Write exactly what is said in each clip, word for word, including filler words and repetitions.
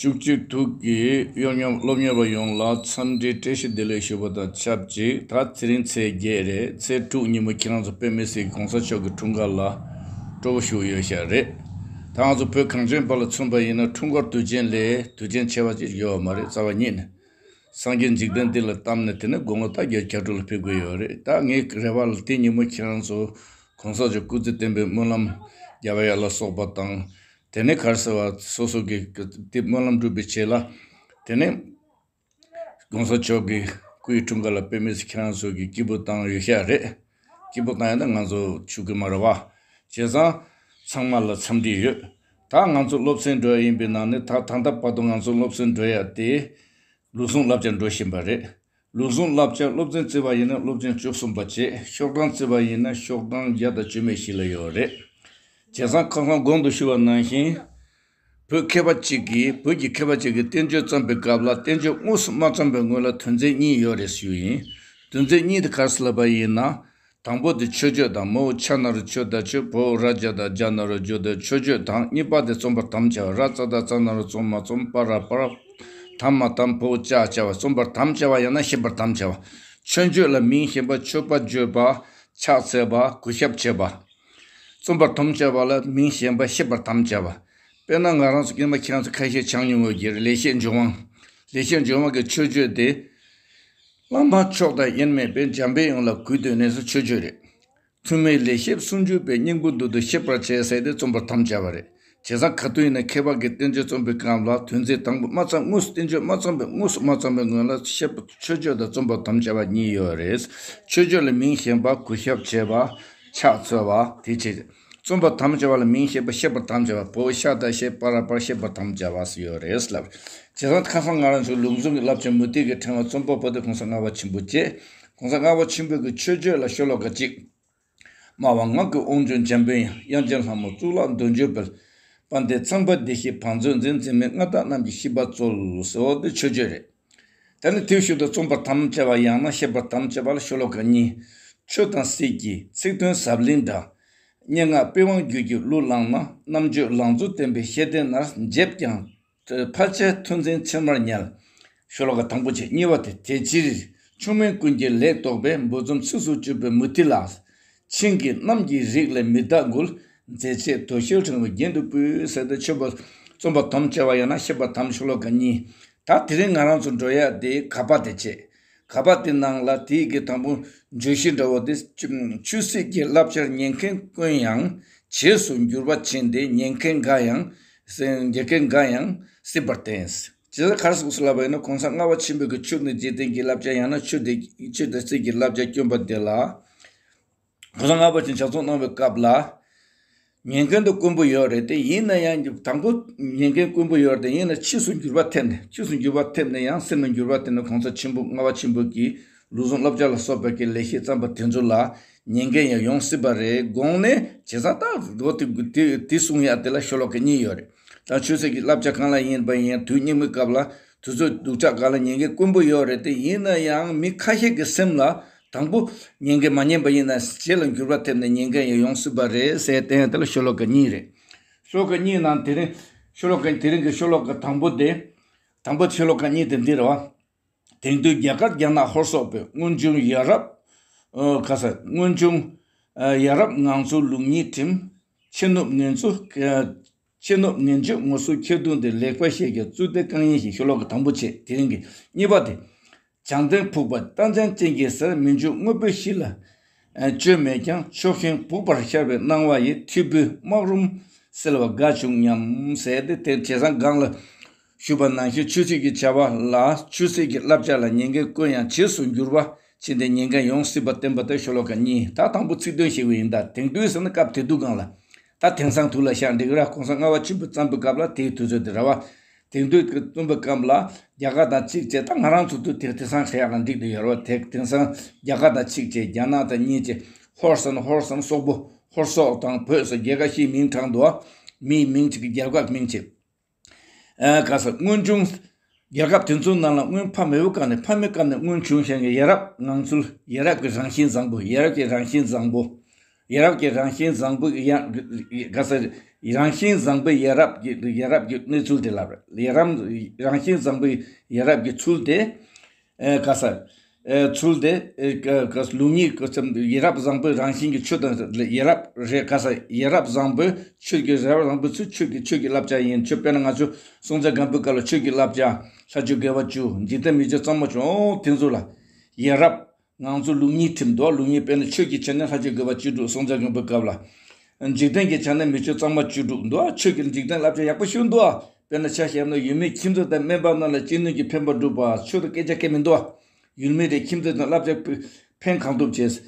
བཅུ་གཅིག་ཐུག་གི་གཡོག་ཉོ་སློབ་གཉེར་བ་ཡོངས་ལ་འཚམས་འདྲི་བཀྲ་ཤིས་བདེ་ལེགས་ཞུ་བ་དང་ཆབས་ཅིག་ད་དེ་རིང་ཚེས་བརྒྱད་རེད། ཚེས་དྲུག་ཉིན་མོ་ཁྱེད་རང་ཚོ་དཔེ་མི་སྲིད་གོང་ས་མཆོག་གི་འཁྲུངས་སྐར་ལ་སྤྲོ་པོ་ཞིག་ཡོད་ཤག་རེད། ད་ང་ཚོ་བོད་གངས་ཅན་པ་ལ་མཚོན་པ་ཡིན་ན་འཁྲུངས་སྐར་དུས་ཆེན་ལས་དུས་ཆེན་ཆེ་བ་ཅིག་ཡོད་མ་རེད། རྩ་བ་ཉིད་ནས་སངས་རྒྱས་འཇིག་རྟེན་འདི་ལ་བལྟམས་ནས་དེ་ནས་དགུང་ལོ་ད་བརྒྱད་ཅུ་གྱ་དྲུག་ལ་ཕེབས་ཀྱི་ཡོད་རེད། ད་ངའི་རེ་བ་ལ་དེ་ཉིན་མོ་ཁྱེད་རང་ཚོ་གོང་ས་མཆོག་སྐུ་ཚེ་བརྟན་པའི་སྨོན་ལམ་རྒྱབ་ཡ་ལ་སོགས་པ་དང་། དེ་ནས་ག་རེ་ཟེར་བ་སོ་སོ་གི་དེ་སྨོན་ལམ་འགྲུབ་པའི་ཆེད་ལ། དེ་ནས་གོང་ས་མཆོག་གི་སྐུའི་འཁྲུངས་སྐར་ལ་དཔེ་མི་སྲིད་ཁྱེད་རང་ཚོ་གི་སྐྱིད་པོ་བཏང་ཡོད་ཤག་རེད། སྐྱིད་པོ་བཏང་ཡ་ད་ང་ཚོ་ཆུག་གི་མ་རེད་བ། བྱས་ཙང་ཚང་མ་ལ་འཚམས་འདྲི་ཡོད། ད་ང་ཚོ་སློབ་ཚན་འགྲོ་ཡ་ཡིན་པའི་ནང་ནས་ད་ད་ལྟ་བར་དུ་ང་ཚོ་སློབ་ཚན་འགྲོ་ཡ་དེ་ལུགས་ཟུང་བསླབ་བྱ་འགྲོ་བཞིན་པ་རེད། ལུགས་ཟུང་བསླབ་བྱ་སློབ་ཚན་བརྩི་བ་ཡིན་ན་སློབ་ཚན་བཅུ་གསུམ་པ་བྱས། ཤོག་གྲངས་བརྩི་བ་ཡིན་ན་ཤོག་གྲངས་བརྒྱ་དང་བཅུ་མེད་བཞི་ལ་ཡོད་རེད། བྱས་ཙང་ཁ་སང་གོང་དུ་ཞུ་བ་ནང་བཞིན། བོད་མཁས་པ་གཅིག་གིས་བོད་ཀྱི་མཁས་པ་གཅིག་གིས་བསྟན་བཅོས་བརྩམས་པའི་སྐབས་ལ་བསྟན་བཅོས་དངོས་སུ་མ་བརྩམས་པའི་སྔོན་ལ་དོན་ཚན་གཉིས་ཡོད་རེད་ཞུས་ཡིན། དོན་ཚན་གཉིས་དེ་ག་རེ་ཟེར་ལབ་པ་ཡིན་ན། དང་པོ་དེ་མཆོད་བརྗོད་དང་། མོའོ་ཕྱག་ན་རུ་མཆོད་དང་མཆོད། བོའོ་ར་བརྒྱ་དང་བརྒྱ་ན་རུ་བརྗོད་དང་མཆོད་བརྗོད་དང་། གཉིས་པ་དེ་རྩོམ་པར་དམ་བཅའ་བ། ར་ཙ་བཏགས་རྩ་ན་རུ་རྩོ་མ་རྩོམ། པ་ར་པར་དམ་མ་བཏམ། བོའོ་བཅའ་བཅའ་བ། རྩོམ་པར་དམ་བཅའ་བ་ཡང་ན་བཤད་པར་དམ་བཅའ་བ། མཆོད་བརྗོད་ལ་མིང་གཞན་པ་མཆོད་པ་བརྗོད་པ། ཕྱག་འཚལ་བ། གུས་ཞབས་བྱེད་པ། རྩོམ་པར་དམ་བཅའ་བ་ལ་མིང་གཞན་པ་བཤད་པར་དམ་བཅའ་བ། དཔེར་ན་ང་རང་ཚོ་སྔོན་མ་ཁྱེད་རང་ཚོ་ཁ་ཤས་ཆགས་མྱོང་ཡོད་ཀྱི་རེད། ལེགས་བཤད་ལྗོན་དབང་། ལེགས་བཤད་ལྗོན་དབང་གི་མཆོད་བརྗོད་དེ། བླ་མ་མཆོག་དང་དབྱེར་མེད་པས། འཇམ་པའི་དབྱངས་ལ་གུས་བཏུད་ནས་སུ་མཆོད་བརྗོད་རེད། ཐུན་མིན་ལེགས་བཤད་སུམ་ཅུ་པའི། སྙིང་པོ་མདོར་བསྡུས་ཤེས་པར་བྱས་ཟེར་ཏེ་རྩོམ་པར་དམ་བཅའ་བ་རེད། བྱས་ཙང་ག་དུས་ཡིན་ན་མཁས་པ་གིས་བསྟན་བཅོས་རྩོམ་པའི་སྐབས་ལ་དོན་ཚན་དང་པོ་མ་ཚང་དངོས་སུ་བསྟན་བཅོས་མ་རྩོམ་པའི་དངོས་སུ་མ་རྩོམ་པའི་སྔོན་ལ་བཤད་པ་མཆོད་བརྗོད་དང་རྩོམ་པར་དམ་བཅའ་བ་གཉིས་ཡོད་རེད། མཆོད་བརྗོད་ལ་མིང་གཞན་པ་གུས་ཞབས་བྱེད་པ། ཕྱག་འཚལ་བ་དེ་བྱས། རྩོམ་པར་དམ་བཅའ་བ་ལ་མིང་གཞན་པ་བཤད་པར་དམ་བཅའ་བ། བོའོ་ཤ་ད་བཤད། པ་ར་པར་བཤད་པར་དམ་བཅའ་བ་ཡོད་རེད་ལབ། བྱས་ཙང་ཁ་སང་ང་རང་ཚོའི་ལུགས་ཟུང་གི་བསླབ་བྱ་མུ་ཏིག་གི་ཕྲེང་བ་རྩོམ་པ་པོ་དེ་གོང་ས་ལྔ་པ་ཆེན་པོ་བྱས། གོང་ས་ལྔ་པ་ཆེན་པོ་གི་མཆོད་བརྗོད་ལ་ཤོ་ལོ་ཀ་གཅིག་སྨྲ་བ་ངག་གི་དབང་ཕྱུག་འཇམ་པའི་དབྱངས། དབྱངས་ཅན་ལྷ་མོ་གཙུག་ལག་འདོད་འཇོའི་དཔལ། དཔལ་ལྡན་ཚངས་པའི་བདེ་གཤེགས་བང་མཛོད་འཛིན། འཛིན་མའི་མངའ་བདག་རྣམས་ཀྱི་བཤེས་པ་སྩོལ། ཟེར་བ་འདི་མཆོད་བརྗོད་རེད། དེ་ནས་དེའི་ཤུལ་དུ་རྩོམ་པར་དམ་བཅའ་བ་ཡང་ན་བཤད་པར་དམ་བཅའ་བ་ལ་ཤོ་ལོ་ཀ་གཉིས། ཆོས་དང་སྲིད་ཀྱི་ཚིག་དོན་ཟབ་བརླིང་འདྲ། སྙན་ངག་པི་ཝང་རྒྱུད་ཀྱི་གླུ་བླངས་ན། རྣམ་དཔྱོད་ལང་ཚོ་ལྡན་པའི་ཤེས་ལྡན་ནར། འཇེབས་ཀྱང་ཕལ་ཆེར་ཐོས་འཛིན་ཕྱིར་མར་ཉལ། ཤོ་ལོ་ཀ་དང་པོ་བྱས། གཉིས་པ་དེ། དེ་ཕྱིར་ཆུང་མིན་ཀུན་གྱི་ལེགས་རྟོགས་པའི། འབུ་འཛོམས་ཚིགས་སུ་བཅད་པའི་མུ་ཏིག་ལ། ཆིངས་ཀྱི་གནམ་གྱི་རིགས་ལས་མི་རྟག་འགུལ། མཛེས་བྱེད་དོ་ཤལ་ཕྲེང་བའི་རྒྱན་དུ་སྤུད། ཟེར་ཏེ་མཆོད་པ་རྩོམ་པར་དམ་བཅའ་བ་ཡང་ན་བཤད་པར་དམ། ཤོ་ལོ་ཀ་གཉིས། ད་དེ་རིང་ང་རང་ཚོ་འགྲོ་ཡ་དེ་ག་པ་དེ་བྱས། ག་པ་དེ་ནང་ལ་དེའི་གི་དང་པོ་བརྗོད་གཞི་འདྲ་བོ་དེ། ཆོས་སྲིད་ཀྱི་བསླབ་བྱར་ཉན་མཁན་ཀུན་ཡང་བྱས་སུ་འགྱུར་བ་ཕྱིན་ཏེ། ཉན་མཁན་འགའ་ཡང་ཉན་མཁན་འགའ་ཡང་སྲིད་པར་བསྟན། ཇི་ལྟར་ག་རེ་གསུངས་སོ་ལབ་པ་ཡིན་ན། གོང་ས་ལྔ་པ་ཆེན་པོའི་གི་ཆོས་ནི་འཇིག་རྟེན་གྱི་བསླབ་བྱ་ཡང་ན་ཆོས་དེ་ཆོས་དང་སྲིད་ཀྱི་བསླབ་བྱ་བསྐྱོན་པ་དེ་ལ། གོང་ས་ལྔ་པ་ཆེན་ཕྱག་རྫོགས་གནང་བའི་སྐབས་ལ། ཉན་མཁན་དུ་དཀོན་པོ་ཡོད་རེད་དེ། ཡིན་ན་ཡང་དང་པོ་ཉན་མཁན་དཀོན་པོ་ཡོད་རེད་དེ། ཡིན་ན་ཕྱིས་སུ་འགྱུར་བ་ཐེབས་ནས། ཕྱིས་སུ་འགྱུར་བ་ཐེབས་ནས་ཡང་སེམས་ལ་འགྱུར་བ་ཐེབས་ནས། གོང་ས་ཆེན་པོ་ལྔ་པ་ཆེན་པོ་གི་ལུགས་ཟུང་བསླབ་བྱ་ལ་སོགས་པའི་གི་ལེགས་བཤད་བརྩམས་པ་དེ་ཚོ་ལ་ཉན་མཁན་ཡང་ཡོང་སྲིད་པ་རེད་དགོངས་ནས། བྱས་ཙང་ད་འོ་དེ་དེ་དེ་གསུང་ཡ་དེ་ལ་ཤོ་ལོ་ཀ་གཉིས་ཡོད་རེད། ད་ཆོས་སྲིད་ཀྱི་བསླབ་བྱ་གང་ལ་ཡིན་པ་ཡིན། དུས་སྙིགས་མའི་སྐབས་ལ་དུས་ཚོད་སྡུག་ཅག་སྒང་ལ་ཉན་མཁན་དཀོན་པོ་ཡོད་རེད་དེ། ཡིན་ན་ཡང་མི་ཁ་ཤས་ཀྱི་སེམས་ལ། དང་པོ་ཉན་མཁན་མ་ཉན་པ་ཡིན་ན་རྗེས་ལ་འགྱུར་བ་ཐེབས་ནས་ཉན་མཁན་ཡང་ཡོང་སྲིད་པ་རེད་ཟེར་བསྟན་ཡ་དེ་ལ་ཤོ་ལོ་ཀ་གཉིས་རེད། ཤོ་ལོ་ཀ་གཉིས་ནང་དེ་རིང་ཤོ་ལོ་ཀ་དེ་རིང་གི་ཤོ་ལོ་ཀ་དང་པོ་དེ། དང་པོ་ཤོ་ལོ་ཀ་གཉིས་དེ་འདི་རེད་བ། དེང་དུས་རྒྱ་གར་རྒྱ་ནག་ཧོར་སོག་པོས་སྔོན་བྱུང་ཡ་རབས། ཨ་ག་ས། སྔོན་བྱུང་ཨ་ཡ་རབས་ངང་ཚུལ་ལུགས་གཉིས་ཁྲིམས། ཕྱི་ནུབ་ངན་ཚུལ། ཨ་ཕྱི་ནུབ་ངན་སྤྱོད་ངོ་སྲུང་ཁྱེར་དུང་དེ་ལེགས་པར་ཤེས་ཀྱང་བཙུན་ཏེ་རྐང་གཉིས་ཤིག་ཤོ་ལོ་ཀ་དང་པོ་བྱས། དེ་རིང་གི་གཉིས་པ་དེ། བྱང་སྟེང་ཕུག་པ་རྟ་མགྲིན་ཅན་གྱི་ཟེར། མི་འཇུག་དངོས་པོའི་གཤིས་ལ་སྤྱོད་མེད་ཀྱང་། ཕྱོགས་ཞེན་བུག་པར་ཤར་བའི་སྣང་བ་ཡིས། མཐུད་པའི་སྨག་རུམ་སེལ་བ་དགའ་བྱུང་སྙམ་ཟེར་ཏེ། དེ་བྱས་ཙང་སྒང་ལ་ཞུས་པ་ནང་བཞིན་ཆོས་སྲིད་ཀྱི་བྱ་བ་ལ། ཆོས་སྲིད་ཀྱི་བསླབ་བྱ་ལ་ཉན་མཁན་ཀུན་ཡང་བྱས་སུ་འགྱུར་བ་ཕྱིན་ཏེ་ཉན་མཁན་ཡོང་སྲིད་པ་བསྟན་པ་དེ་ཤོ་ལོ་ཀ་གཉིས། ད་དང་པོ་ཚིག་དོན་ཞིག་ཡིན། ད་དེང་དུས་ཟེར་ན་སྐབས་དེ་དུས་སྒང་ལ། ད་དེང་སང་དུས་ལ་བཞག་འགྲིག་ར། གོང་ས་ལྔ་པ་ཆེན་པོས་བརྩམས་པའི་སྐབས་ལ་དེའི་དུས་ཚོད་དེ་རེད་བ། དེང་དུས་ཀྱི་རྩོམ་པའི་སྐབས་ལ་རྒྱ་གར་དང་གཅིག་བྱས། ད་ང་རང་ཚོ་དུས་དེ་དེང་སང་ཟེར་ཡག་ལ་འགྲིག་འདུག་ཡོད་རེད་བ། དེ་དེང་སང་རྒྱ་གར་དང་གཅིག་བྱས། རྒྱ་ནག་དང་གཉིས་བྱས། ཧོར་ཟེར་ན་ཧོར་ཟེར་ན་སོག་པོ། ཧོར་སོག་དང་བོད་ཟེར་རྒྱལ་ཁབ་བཞིའི་མིང་དྲངས་འདུག་བ། མིའི་མིང་གཅིག་གི་རྒྱལ་ཁབ་མིང་བྱས། ཨ་ག་ས། སྔོན་བྱུང་རྒྱལ་ཁབ་དེ་ཚོའི་ནང་ལ་སྔོན་ཕ་མེས་པོའི་སྐབས་ནས། ཕ་མའི་སྐབས་ནས་སྔོན་བྱུང་བཞིན་གྱི་ཡ་རབས་ངང་ཚུལ། ཡ་རབས་ཀྱི་རང་བཞིན་བཟང་པོ། ཡ་རབས་ཀྱི་རང་བཞིན་བཟང་པོ། ཡ་རབས་ཀྱི་རང་བཞིན་བཟང་པོའི་ཡ་ག་ས་རང་བཞིན་བཟང་པོའི་ཡ་རབས་ཀྱི་ཡ་རབས་ཀྱི་གནས་ཚུལ་དེ་ལབ་རེད། ཡ་རབས་རང་བཞིན་བཟང་པོའི་ཡ་རབས་ཀྱི་ཚུལ་དེ། ཨེ་ག་ས་ཨེ་ཚུལ་དེ་ཨེ་ག་ག་ལུགས་གཉིས་ཀྱི་ཚུལ་ཡ་རབས་བཟང་པོའི་རང་བཞིན་གྱི་ཆོས་དང་ཡ་རབས་རེད། ག་ས་ཡ་རབས་བཟང་པོའི་ཆོས་ཀྱི་ཡ་རབས་བཟང་པོའི་ཚུལ་ཆོས་ཀྱི་ཆོས་ཀྱི་བསླབ་བྱ་ཡིན། ཆོས་དཔེར་ན་ང་ཚོ་སྲོང་བཙན་སྒམ་པོའི་སྐབས་ལ་ཆོས་ཀྱི་བསླབ་བྱ་ལྷ་ཆོས་དགེ་བ་བཅུ་འཇིག་རྟེན་མི་ཆོས་གཙང་མ་བཅུ་འོ་དེ་ཚོ་ལ་ཡ་རབས། ང་ཚོ་ལུགས་གཉིས་ཁྲིམས་འདུག་ལུགས་གཉིས་དཔེར་ན་ཆོས་ཀྱི་ཆ་ནས་ལྷ་ཆོས་དགེ་བ་བཅུ་དྲུག་སྲོང་བཙན་སྒམ་པོའི་སྐབས་ལ། འཇིག་རྟེན་གྱི་ཆ་ནས་མི་ཆོས་གཙང་མ་བཅུ་དྲུག་འདུག་ཆོས་ཀྱི་འཇིག་རྟེན་བསླབ་བྱ་ཡག་པོ་ཞིག་འདུག་དཔེར་ན་ཆ་བཞག་ན་ཡུལ་མིའི་ཁྱིམ་མཚེས་དང་སྨན་པ་རྣམས་ལ་ཅི་ནུས་ཀྱིས་ཕན་པར་བསྒྲུབ་པ། ཆོས་དང་སྐད་ཆ་སྐད་མི་འདུག་ཡུལ་མི་རེ་ཁྱིམ་མཚེས་དང་བསླབ་བྱ་ཕན་གང་ཐུབ་བྱས།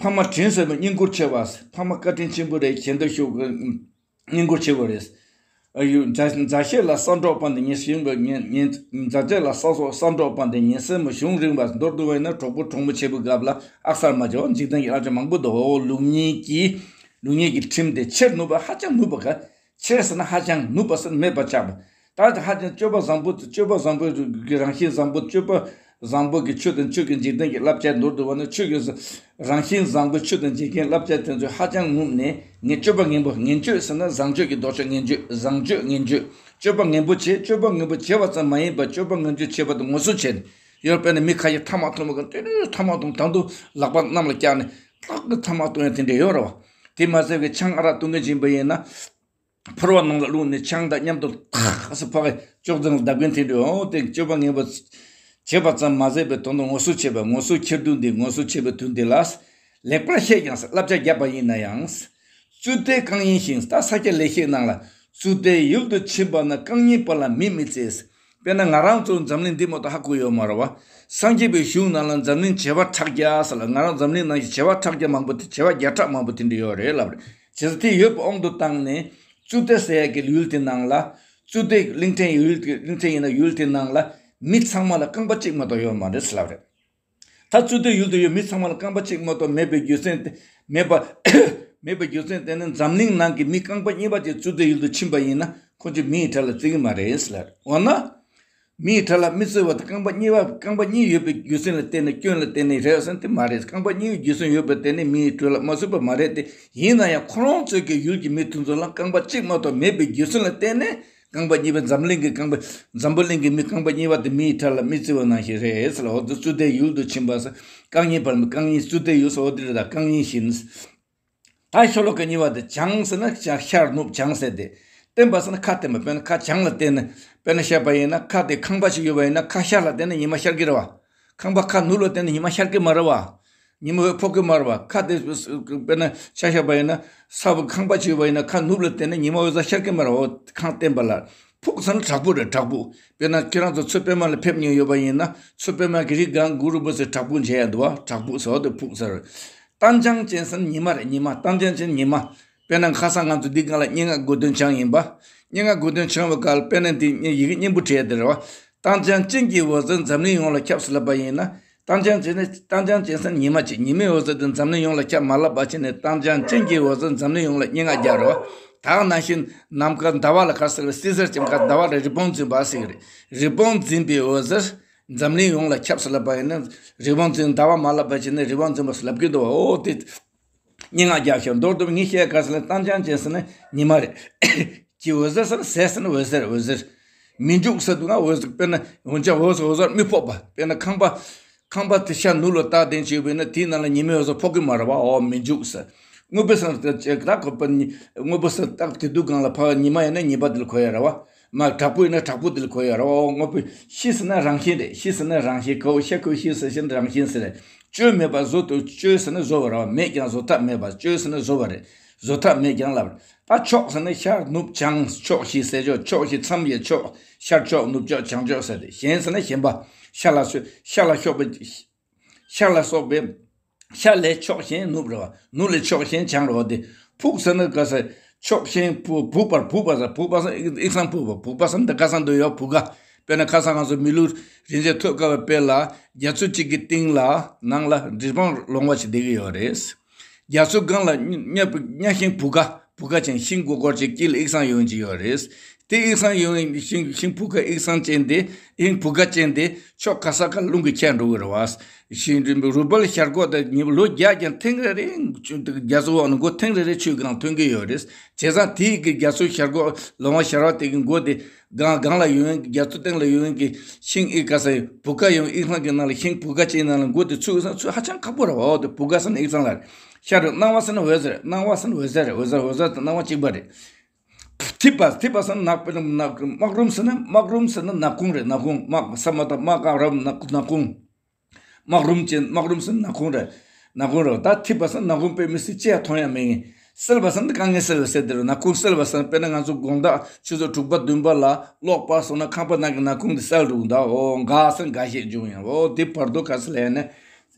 ཕ་མ་དྲིན་གཟོ་བའི་བསྙེན་བཀུར་ཆེ་བ། ཕ་མ་བཀའ་དྲིན་ཆེན་པོ་རེད། གཞན་དོན་ཤོག་བསྙེན་བཀུར་ཆེ་བོ་རེད། ཨ་ཡུ་མཛའ་མཛའ་བཤེས་ལ་ས་འབྲོག་པ་འདི་ཉེ་ཞིང་བ་ཉེ་ཉེ་མཛའ་བཤེས་ལ་ས་སོགས་ས་འབྲོག་པ་འདི་ཉེ་སྲས་མོ་གཞུང་རིང་བ་མདོར་བསྡུ་བས་ན་གྲོགས་པོ་གྲོགས་མོ་བྱེད་པའི་སྐབས་ལ་ཨག་སར་མ་བྱེད་པ་འཇིག་རྟེན་གྱི་བསླབ་བྱ་མང་པོ་འདུག་འོ་ལུགས་གཉིས་ཀྱི་ལུགས་གཉིས་ཀྱི་ཁྲིམས་དེ་ཆེར་ནུབ་པ་ཧ་ཅང་ནུབ་པ་ག་ཆེར་ཟེར་ན་ཧ་ཅང་ནུབ་པ་ཟེར་མེད་པ་ཆགས་པ། ད་ཧ་ཅང་སྤྱོད་པ་བཟང་པོ་སྤྱོད་པ་བཟང་པོའི་རང་བཞིན་བཟང་པོ་སྤྱོད་པ་བཟང་པོ་གི་ཆོས་དང་ཆོས་ཀྱི་འཇིག་རྟེན་གྱི་བསླབ་བྱ་མདོར་བསྡུ་བ་ནི་ཆོས་ཀྱི་རང་བཞིན་བཟང་པོའི་ཆོས་དང་འཇིག་རྟེན་བསླབ་བྱ་དེ་ཚོ་ཧ་ཅང་ངུམ་ནས་ངན་སྤྱོད་པ་ངན་པོ་ངན་སྤྱོད་ཟེར་ན་བཟང་སྤྱོད་ཀྱི་ལྡོག་ཕྱོགས་ངན་སྤྱོད་བཟང་སྤྱོད་ངན་སྤྱོད་སྤྱོད་པ་ངན་པོ་བྱེད་སྤྱོད་པ་ངན་པོ་བྱེད་པ་ཙམ་མ་ཡིན་པར་སྤྱོད་པ་ངན་སྤྱོད་བྱེད་པ་དེ་ངོ་སོ་བྱས་ནས་ཡོད་པས་ན་མི་ཁ་ཡི་ཐ་མག་འཐུང་བ་ག་དུས་ནས་ཐ་མག་འཐུང་དང་དུ་ལག་པ་གནམ་ལ་བཀྱག་ནས་ཏག་གི་ཐ་མག་འཐུང་ཡ་དེ་འདྲ་ཡོད་རེད་བ། དེ་མ་ཟད་ཀྱི་ཆང་ཨ་རག་འཐུང་མཁན་ཡིན་པ་ཡིན་ན། ཕོར་བ་ནང་ལ་བླུགས་ནས་ཆང་དང་མཉམ་དུ་ཐག་སེ་ཕ་གི་ཅོག་ཙེ་ལ་བརྡབ་མཁན་དེ་འདྲ་འོང་སྟེ་སྤྱོད་པ་ངན་པ་བྱེད་པ་ཙམ་མ་ཟད་པའི་དོན་དུ་ངོ་སོ་བྱེད་པ་ངོ་སོ་ཁྱེར་དུས་འདི་ངོ་སོ་བྱེད་པའི་དུས་འདི་ལ་ལེགས་པར་ཤེས་ཀྱང་བསླབ་བྱ་བརྒྱབ་པ་ཡིན་ན་ཡང་། རྩོད་ལྡན་རྐང་གཉིས་ཤིང་ད་ས་སྐྱ་ལེགས་བཤད་ནང་ལ་རྩོད་ལྡན་ཡུལ་དུ་ཕྱིན་པ་ན་རྐང་གཉིས་པ་ལ་མིས་མི་བརྩི། དཔེར་ན་ང་རང་ཚོ་འཛམ་གླིང་འདི་མ་གཏོགས་ཧ་གོ་ཡོད་མ་རེད་བ། སངས་རྒྱས་པའི་གཞུང་ནང་ལ་འཛམ་གླིང་བྱེ་བ་ཕྲག་བརྒྱ་ཟེར་ལ་ང་རང་འཛམ་གླིང་ནང་གི་བྱེ་བ་ཕྲག་བརྒྱ་མང་པོ་དེ་བྱེ་བ་བརྒྱ་ཕྲག་མང་པོ་དེ་འདྲ་ཡོད་རེད་ལབ་རེད། བྱས་ཙང་དེ་ཡོད་པའི་དབང་དུ་བཏང་ནས་རྩོད་ལྡན་ཟེར་ཡག་གི་ཡུལ་དེ་ནང་ལ་རྩོད་ལྡན་གླིང་ཕྲན་ཡུལ་གླིང་ཕྲན་ཡིན་ན་ཡུལ་དེ་ནང་ལ་མི་ཚང་མ་ལ་རྐང་པ་གཅིག་མ་གཏོགས་ཡོད་མ་རེད་ལབ་རེད། ད་རྩོད་ལྡན་ཡུལ་དུ་ཡོད་མི་ཚང་མ་ལ་རྐང་པ་གཅིག་མ་གཏོགས་མེད་པའི་རྒྱུ་མཚན་དེ་མེད་པ་མེད་པའི་རྒྱུ་མཚན་དེ་ནི་འཛམ་གླིང་ནང་གི་མི་རྐང་པ་གཉིས་པ་ཅིག་རྩོད་ལྡན་ཡུལ་དུ་ཕྱིན་པ་ཡིན་ན་ཁོང་ཚོས་མིའི་གྲལ་ལ་བརྩི་གི་མ་རེད་ལབ་རེད། འོ་ན། མིའི་གྲལ་ལ་མི་བརྩི་བ་དེ་རྐང་པ་གཉིས་པ་རྐང་པ་གཉིས་ཡོད་པའི་རྒྱུ་མཚན་ལ་བརྟེན་ནས་སྐྱོན་ལ་བརྟེན་ནས་རེད་ཟེར་ན་དེ་མ་རེད། རྐང་པ་གཉིས་ཡོད་རྒྱུ་མཚན་ཡོད་པར་བརྟེན་ནས་མིའི་གྲལ་ལ་མ་བརྩི་བ་མ་རེད་དེ། ཡིན་ན་ཡང་ཁོ་རང་ཚོའི་གི་ཡུལ་གྱི་མི་དེ་ཚོ་ལ་རྐང་པ་གཅིག་མ་གཏོགས་མེད་པའི་རྒྱུ་མཚན་ལ་བརྟེན་ནས་རྐང་པ་གཉིས་པ་འཛམ་གླིང་གི་རྐང་པ་འཛམ་བུ་གླིང་གི་མི་རྐང་པ་གཉིས་པ་དེ་མིའི་གྲལ་ལ་མི་བརྩི་བ་ནང་བཞིན་རེད་ཟེར་ལ། འོ་དེ་རྩོད་ལྡན་ཡུལ་དུ་ཕྱིན་པ་ཟེར་རྐང་གཉིས་པར་མི་རྐང་གཉིས་རྩོད་ལྡན་ཡུལ་ཟེར་འོ་དེ་རེད། ད་རྐང་གཉིས་བཞིན། ད་ཤོ་ལོ་ཀ་གཉིས་པ་དེ་བྱང་ཟེར་ན་ཤར་ནུབ་བྱང་ཟེར་ཏེ། བསྟན་པ་ཟེར་ན་ཁ་བསྟན་པ་དཔེར་ན་ཁ་བྱང་ལ་བསྟན་ནས་དཔེར་ན་བཤད་པ་ཡིན་ན་ཁ་དེ་ཁང་པ་ཞིག་ཡོད་པ་ཡིན་ན་ཁ་ཤར་ལ་བསྟན་ན་ཉི་མ་ཤར་གི་རེད་བ། ཁང་པ་ཁ་ནུབ་ལ་བསྟན་ན་ཉི་མ་ཤར་གི་མ་རེད་བ། ཉི་མ་འོད་ཕོག་གི་མ་རེད་བ། ཁ་དེ་དཔེར་ན་ཆ་བཞག་པ་ཡིན་ན་ས་བོན་ཁང་པ་ཞིག་ཡོད་པ་ཡིན་ན་ཁ་ནུབ་ལ་བསྟན་ན་ཉི་མ་འོད་ཟེར་ཤར་གི་མ་རེད་བ། ཁང་བསྟན་པ་ལ་ཕུག་ཟེར་ན་བྲག་ཕུག་རེད། བྲག་ཕུག་དཔེར་ན་ཁྱེད་རང་ཚོ་མཚོ་པདྨ་ལ་ཕེབས་མྱོང་ཡོད་པ་ཡིན་ན་མཚོ་པདྨ་གི་རི་སྒང་གུ་རུ་བུ་ཟེར་བྲག་ཕུག་མཇལ་ཡ་འདུག་བ། བྲག་ཕུག་ཟེར་བ་དེ་ཕུག་ཟེར། གཏན་འཇགས་ཅན་ཟེར་ན་ཉི་མ་རེད། ཉི་མ་གཏན་འཇགས་ཅན་ཉི་མ། དཔེར་ན་ཁ་སང་ང་ཚོ་འདི་སྒང་ལ་སྙན་ངག་དགོས་དོན་བྱུང་ཡིན་པ། སྙན་ངག་དགོས་དོན་བྱུང་བའི་སྐབས་ལ་དཔེར་ན་འདི་ཡི་གེ་སྙན་པོ་བྲིས་དེ་རེད་བ། གཏན་འཇགས་ཅན་གྱི་འོད་ཟེར་འཛམ་གླིང་ཡོངས་ལ་ཁྱབ་ཟེར་ལབ་པ་ཡིན་ན། གཏན་འཇགས་ཅན་ནི་གཏན་འཇགས་ཅན་ཟེར་ན་ཉི་མ་གཅིག་ཉི་མའི་འོད་ཟེར་དེ་འཛམ་གླིང་ཡོངས་ལ་ཁྱབ་མ་ལབ་པ་བྱས་ནས་གཏན་འཇགས་ཅན་གྱི་འོད་ཟེར་འཛམ་གླིང་ཡོངས་ལ་སྙན་ངག་རྒྱག་རེད་བ། ད་ནང་བཞིན་ནམ་མཁའ་ཟླ་བ་ལ་ག་ཟེར་བ་སྲིད་ཟེར་ཅིང་མཁའ་ཟླ་བ་ལ་རི་བོང་འཛིན་པ་ཟེར་གི་རེད། རི་བོང་འཛིན་པའི་འོད་ཟེར། འཛམ་གླིང་ཡོངས་ལ་ཁྱབ་ཟེར་ལབ་པ་ཡིན་ན། རི་བོང་འཛིན་ཟླ་བ་མ་ལབ་པ་བྱས་ནས་རི་བོང་འཛིན་པ་ཟེར་ལབ་ཀྱི་འདུག་འོ་དེ། སྙན་ངག་རྒྱག་ཤོག་མདོར་བསྡུ་ངས་བཤད་ག་ཟེར་ན་གཏན་འཇགས་ཅན་ཟེར་ན་ཉི་མ་རེད། ཀྱི་འོད་ཟེར་ཟེར་ན་ཟེར་ཟེར་ན་འོད་ཟེར་འོད་ཟེར། མི་འཇུག་ཟེར་འདུག་ང་འོད་ཟེར་དཔེར་ན་འོན་ཀྱང་འོད་ཟེར་འོད་ཟེར་མི་ཕོག་པ་དཔེར་ན་ཁང་པ། ཁང་པ་དེ་ཤར་ནུབ་ལ་བལྟས་བསྡད་བྱས་པས་ན་དེའི་ནང་ལ་ཉི་མའི་འོད་ཟེར་ཕོག་གི་མ་རེད་བ། འོ་མི་འཇུག་ཟེར། དངོས་པོའི་སང་ད་ཅེ་ད་གོ་པ་ཉི་དངོས་པོ་ས་རྟགས་དེ་དུས་གང་ལ་ཕ་ཉི་མ་ཡིན་ན་ཉི་མ་དེ་ལ་གོ་ཡ་རེད་བ། མ་བྲག་ཕུག་ཡིན་ན་བྲག་ཕུག་དེ་ལ་གོ་ཡ་རེད་བ། འོ་དངོས་པོའི་ཤི་ཟེར་ན་རང་བཞིན་རེད། ཤི་ཟེར་ན་རང་བཞིན་གའོ་ཤ་ཁོའི་ཤི་ཟེར་བཞིན་རང་བཞིན་ཟེར་རེད། བཅོས་མེད་པ་བཟོ་དུ་བཅོས་ཟེར་ན་བཟོ་བ་རེད་བ། མེད་ཀྱང་བཟོ་ཐབས་མེད་པ་བཅོས་ཟེར་ན་བཟོ་བ་རེད། བཟོ་ཐབས་མེད་ཀྱང་ལབ་རེད། ད་ཕྱོགས་ཟེར་ན་ཤར་ནུབ་བྱང་ཕྱོགས་བཞི་ཟེར་ཆོག་ཕྱོགས་བཞི་མཚམས་བཞི་ཕྱོགས་ཤར་ཕྱོགས་ནུབ་ཕྱོགས་བྱང་ཕྱོགས་ཟེར་ཏེ་གཞན་ཟེར་ན་གཞན་པ། ཤར་ལ་སོ་ཤར་ལ་ཕྱོགས་པའི། ཤར་ལ་སོགས་པའི། ཤར་ལས་ཕྱོགས་གཞན་ནུབ་རེད་བ། ནུབ་ལས་ཕྱོགས་གཞན་བྱང་རེད་བ། དེ་ཕུག་ཟེར་ན་ག་ས་ཕྱོགས་གཞན་ཕུག་ཕུག་པར་ཕུག་པ་ས་ཕུག་པ་ས་ཨིག་སང་ཕུག་པ་ཕུག་པ་ས་འདི་ག་ས་འདི་ཡོད་ཕུག་ག་དཔེར་ན་ཁ་སང་ང་ཚོ་མི་ལུས་རིན་ཆེན་ཐོད་དཀར་བའི་དཔལ་ལ་རྒྱ་མཚོ་གཅིག་གི་སྟེང་ལ་ནང་ལ་འབྲས་སྤུངས་ལོང་བ་ཞིག་བསྡད་ཀྱི་ཡོད་རེད། རྒྱ་མཚོ་སྒང་ལ་གཉའ་གཉའ་ཤིང་བུ་ག་བུ་ག་ཅན་ཤིང་སྒོར་སྒོར་ཅིག་དཀྱིལ་ལ་ཨིག་སང་ཡོང་གི་ཡོད་རེད། དེ་དབྱིག་གསང་ཡོད་པའི་ཤིང་ཤིང་བུ་ག་དབྱིག་གསང་ཅན་དེ་ཤིང་བུ་ག་ཅན་དེ་ཕྱོགས་ག་ས་ག་རླུང་གིས་ཁྱེར་འགྲོ་གི་རེད་བ། ཤིང་རུས་སྦལ་ཤར་སྒོ་དེ་ཉི་ལོ་བརྒྱ་ཀྱང་ཐེངས་རེ་རེ་རྒྱ་མཚོ་འོག་ནས་མགོ་ཐེངས་རེ་རེ་ཆུའི་སྒང་ཐོན་གྱི་ཡོད་རེད། བྱས་ཙང་དེའི་གི་རྒྱ་མཚོ་ཤར་སྒོ་ལོང་བ་ཤར་བ་དེ་གི་མགོ་དེ་སྒང་སྒང་ལ་ཡོད་མཁན་གྱི་རྒྱ་མཚོ་སྟེང་ལ་ཡོད་མཁན་གྱི་ཤིང་དབྱིག་ག་ས་བུ་ག་ཡོད་དབྱིག་གསང་གི་ནང་ལ་ཤིང་བུ་ག་ཅན་ནང་ལ་མགོ་དེ་ཚུད་ས་ཚུད་ཧ་ཅང་ཁག་པོ་རེད་བ། འོ་དེ་བུ་ག་ཟེར་ན་དབྱིག་གསང་ལ་རེད། ཤར་རུ་སྣང་བ་ཟེར་ན་འོད་ཟེར། སྣང་བ་ཟེར་ན་འོད་ཟེར་རེད། འོད་ཟེར་འོད་ཟེར་དང་སྣང་བ་གཅིག་པ་རེད། ཐིབས་པ་ཐིབས་པ་ཟེར་ན་ནག་པའི་སྨག་རུམ་ཟེར་ན་སྨག་རུམ་ཟེར་ན་ནག་ཁུང་རེད། ནག་ཁུང་སྨག་ས་མ་ཐག་སྨག་གང་རབ་ནག་ནག་ཁུང་། སྨག་རུམ་ཅན་སྨག་རུམ་ཟེར་ན་ནག་ཁུང་རེད། ནག་ཁུང་རེད། ད་ཐིབས་པ་ཟེར་ན་ནག་ཁུང་དཔེ་མི་སྲིད་ཅི་ཡང་མཐོང་ཡ་མེད་ངེས། བསིལ་བ་ཟེར་ན་དཀའ་ངལ་སེལ་བའི་ཟེར་དེ་རེད། ནག་ཁུང་བསིལ་བ་ཟེར་ན་དཔེར་ན་ང་ཚོ་དགོང་དག་ཆུ་ཚོད་དྲུག་པ་བདུན་པ་ལ་གློག་སྤར་སོང་ན་ཁང་པ་ནང་གི་ནག་ཁུང་དེ་བསལ་འགྲོ་གི་འདུག་འོ་འགའ་ཟེར་འགའ་ཤས་འབྱུང་ཡང་འོ་དེ་བར་དུ་ག་ཚོད་ལས་ནས།